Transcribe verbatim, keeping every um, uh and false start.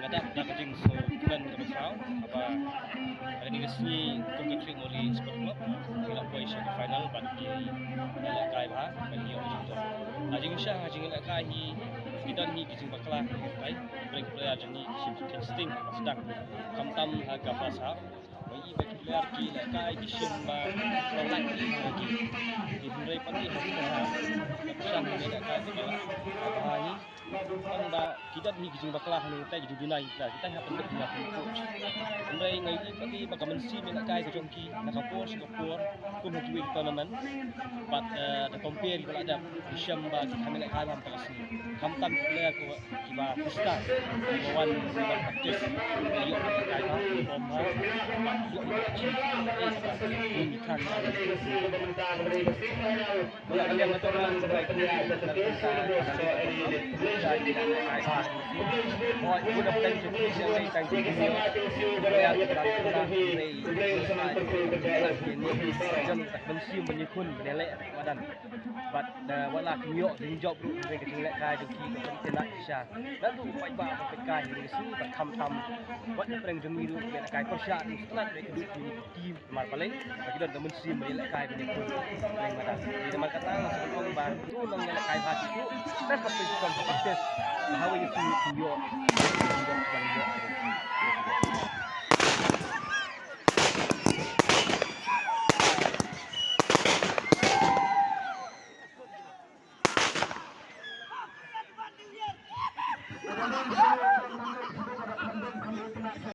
Hadap da ka jingsngewkmen kaba khraw haba ha kane ka sngi kum ka Khliehmawlih Sport Club ki la poi sha ka final bad ki lehkai bha bad ki ïoh ka jingdon. Ha jingshisha ha jingïalehkai hi ki don hi ki jingbakla, hynrei ki player jong ngi ki shim ki sting ba sdang, khamtam ha ka first half. Ba i ba ki player ki lehkai ki shim ba ka lait ki ha ki. Ki hynrei pat ki ha ki ha. Ka pyrshang ki lehkai ki ba la ha hi. Tang ba ki don hi ki jingbakla ha ngi tai ki jingduna ki ta ki ta ha pynbeit ki na pynbeit. Hynrei ngi i pat i ba ka mynsiem lehkai ka jong ki na ka por sha ka por kum ha kiwei ki tournament. Bad eh, da compare ki ba la dep ki shem ba ki kham lehkai ba ha ka sngi. Khamtam ki player ko ki ba tista ki ba wan ki ba practice ki ïoh lehkai ba form ba ïoh ki achieve ki ba ki khang ba. Bad da wala ki ïoh ki jop ruh ki ka jinglehkai jong ki ka pyntynnat sha. Naduh paidbah ba peit kai hi ka sngi bad khamtam wat na pdeng jong ngi ruh ki lehkai pyrshah ruh sngewtynnat da ka duh ki team Marpaleng ba ki don ka mynsiem ba lehkai ba ki pynleng madan. Ki da mar kata nga sngewthuh ba tu nang lehkai bha ki tu na ka pynshong ka practice ba ha wei ki ïoh ki ïoh ki ïoh.